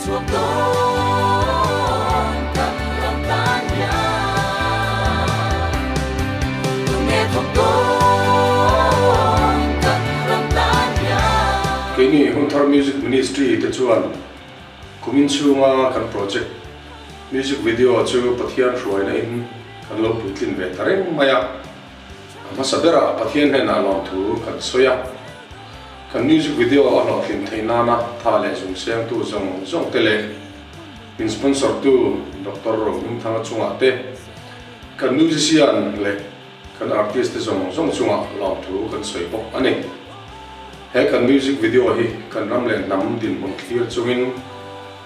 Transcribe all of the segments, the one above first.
Keini Hunthar Music Ministry te chuan kumin chhunga kan project music video chu Pathian hruaina in kan lo puitlin ve ta reng mai a. A hmasa berah Pathian hnenah lawmthu kan sawi a. Kan music video a hlawhtlin theih nana tha leh zung siangtu zawng zawng te leh min sponsor tu Doctor Rohmingthanga chungah te, kan musician leh kan artist te zawng zawng chungah lawmthu kan sawi bawk a ni. He kan music video hi kan ram leh hnam dinhmun thlir chungin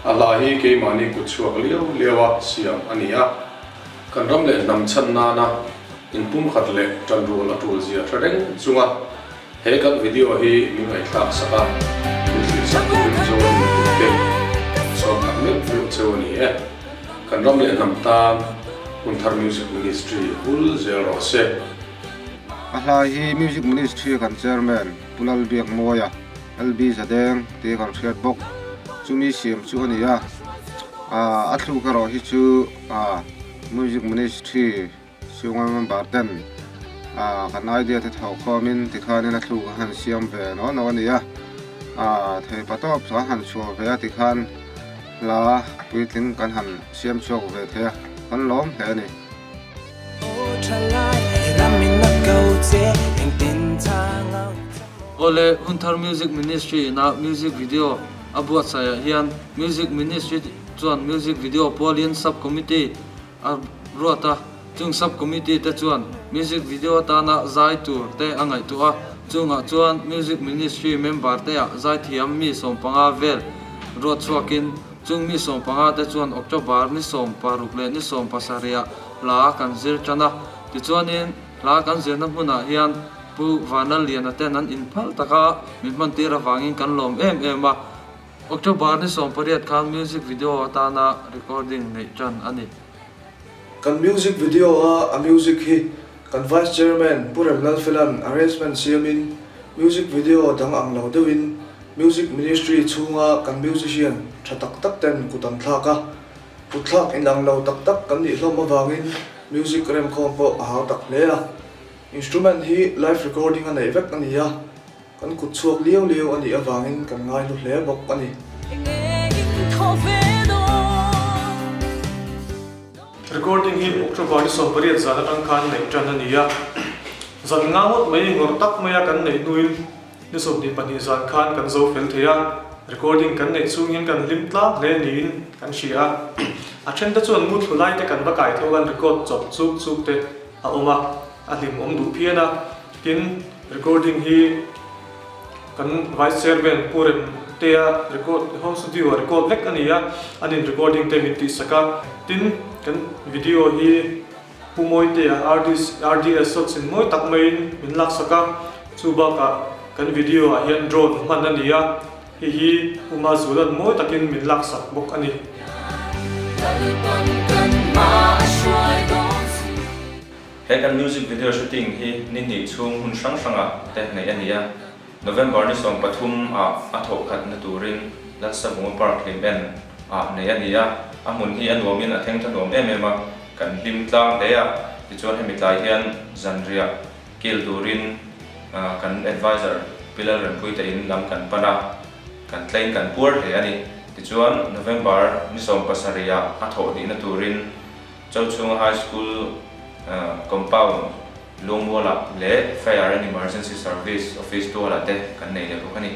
a hla hi keimahni kut chhuak liau liau a siam a ni a. Kan ram leh hnam chhan nana inpumkhat leh tanrual a tul zia hre reng chunga He kan video hi min ngaihthlak sak a, min thlir sak turin Zoram mipuite sawm tak meuh meuh cheu a ni e. Kan ram leh hnam tan Hunthar Music Ministry hul zel rawh se. A hlai hi Music Ministry kan Chairman Pu Lalbiakmawia, LB Zadeng, tia kan hriat bawk. Chumi siam chu a ni a, a thluk erawh hi chu Music Ministry Chhunga member ten kan idea te thawh khawmin tikhanin a thluk an han siam ve naw naw a ni a, theipa tawp an han chhuah ve a tikhan hla puitling kan han siam chhuak ve thei a, kan lawm hle a ni. Awle Hunthar Music Ministry ina music video a buatsaihah hian Music Ministry chuan music video pualin sub committee A ruat a, chung sub committee te chuan music video atana zai tur te a ngaihtuah a, chungah chuan music ministry member te ah zaithiam mi 15 vel ruat chhuakin chung mi 15 te chuan October ni 16 leh ni 17 ah hla kan zir tan a, tichuanin hla kan zirna hmunah hian Pu Vanlalliana ten an inphal taka min hmantir avangin kan lawm em em a. October ni 18 khan music video atana recording neih tan a ni. Kan music video a a music hi kan Vice Chairman Pu Remlalfela'n arrangement siamin music video dang ang lo deuhin Music Ministry chhunga kan musician tha tak tak ten kut an thlak a, kut thlak inang lo tak tak kan nih hlawm avangin music remkhawm pawh a hau tak hle a. Instrument hi live recording a neih vek a ni a. Kan kut chhuak liau liau a nih avangin kan ngaihlu hle bawk a ni. Recording hi October ni 18 zan atang khan neih tan a ni a, zan nga ngawt mai ngawrh tak maia kan neih hnuin ni 22 zan khan kan zo fel thei a, recording kan neih chungin kan hlim tlang hle niin kan hria a, a then te chuan mu thlu lai te kan va kai tho kan record chawp chuk chuk te a awm a, a hlimawm duh phian a, tin. Recording hi kan Vice Chairman Pu Remtea record home studio ah record vek a ni a, an in recording te min tihsak a, tin kan video hi Pu Mawitea RDS shots in mawi tak maiin min laksak a, chu bakah kan video ah hian drone hman a ni a, hei hi Pu Mazulan mawi takin min laksak bawk a ni. He kan music video shooting hi ni hnih chhung hmun hrang hrangah te neih a ni a, November ni 13 ah a thawh khatna turin Lalsavunga Park hlim en ah neih a ni a, a hmun hi a nuamin a theng tha nuam em em a, kan hlim tlang hle a, tichuan hemi tlai hian zanriah kil turin kan advisor Pi Lalrempuii te in lam kan pan a, kan tlain kan puar hle a ni. Tichuan November ni 17 ah a thawh hnihna turin Chauchhunga High School compound Lungmualah leh Fire and Emergency Service office tualah te kan nei leh bawk a ni.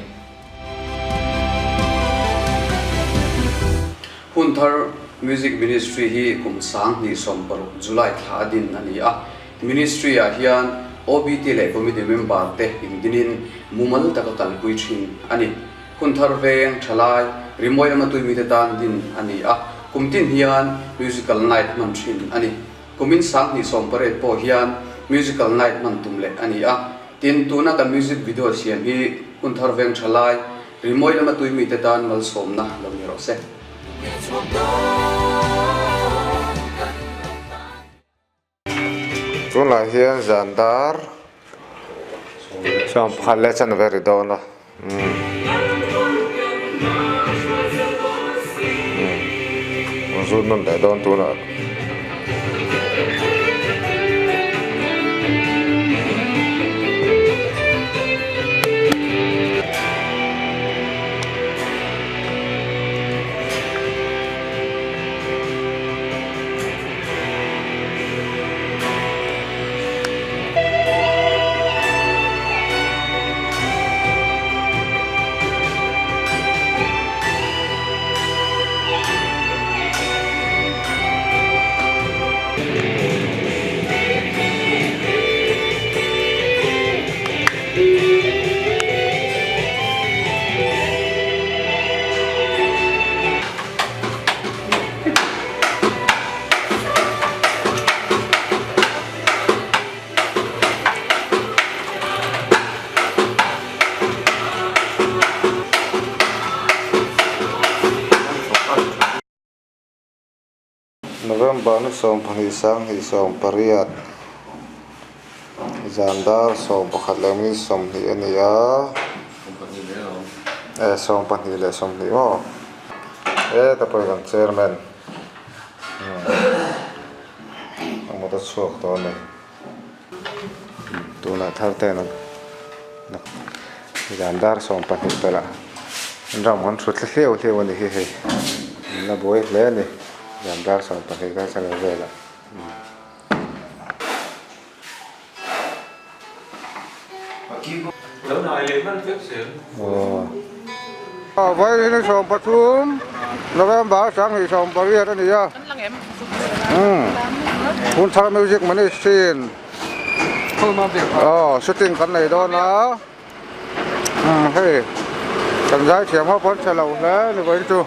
Hunthar Music Ministry hi kum 2016 July thla a din a ni a. Ministry ah hian OBT leh Committee member te indinin mumal taka kalpui thin a ni. Hunthar veng, thalai, rimawi lama tuimite tan din a ni a, kum tin hian Musical Night hman thin a ni. Kumin 2018 pawh hian Musical Night hman tum leh a ni a, tin tuna kan music video siam hi Hunthar veng thalai, rimawi lama tuimite tan malsawmna lo ni rawh se. Tunah hian zan dar chuan pakhat leh chanve ri dawn a umm. zut nawn leh dawn tunah. November ni 12 28 zan dar 11 leh minute 20 a ni a eh 12 leh 20 maw heta pawh hi kan chairman a mut a chhuak tawh a ni. Tunah thar ten zan dar 12 pelh ah ram kan thut hliau hliau a ni hi hei an la buai hle a ni zan dar 12 kha channel velah. Vawiin 13 November 2018 a ni a. Hunthar Music Ministry in shooting kan nei dawn a. Hei kan zaithiam ho pawh an che lo hle a ni vawiin chu.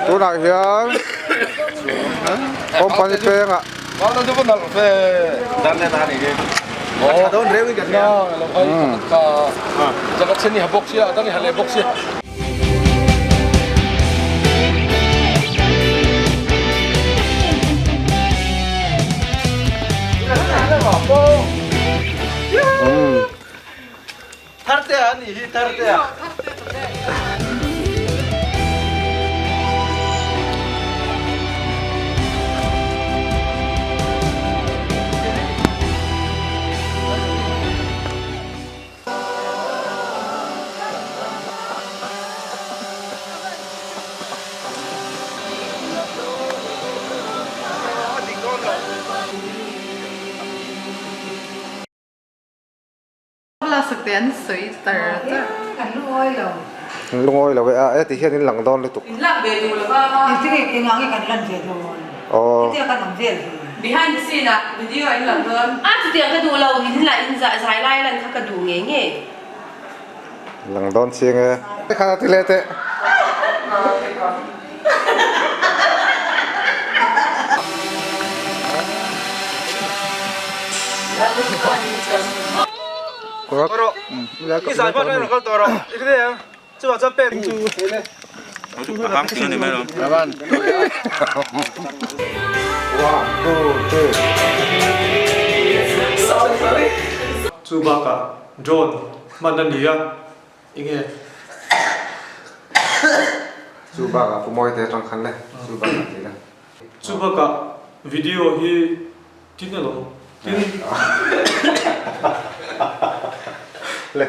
Tunah hian company pengah Lungawi lo e a e ti hian in lang dawn lutuk. In lak ve duh lo va. Engtinge engah nge kan lan ve dawn? Aw. Hetia kan awm vel hi. Behind the scene ah video ah in lang dawn. A chutiang ka duh lo, in la in zai lai lan kha ka duh ngei ngei. Lang dawn chiang e. Kha ti leh teh. Chu bakah drone hman a ni a, enge? Chu bakah Pu Mawite atang khan le, chu bakah ti la. Chu bakah video hi tin alawm, tin. Le.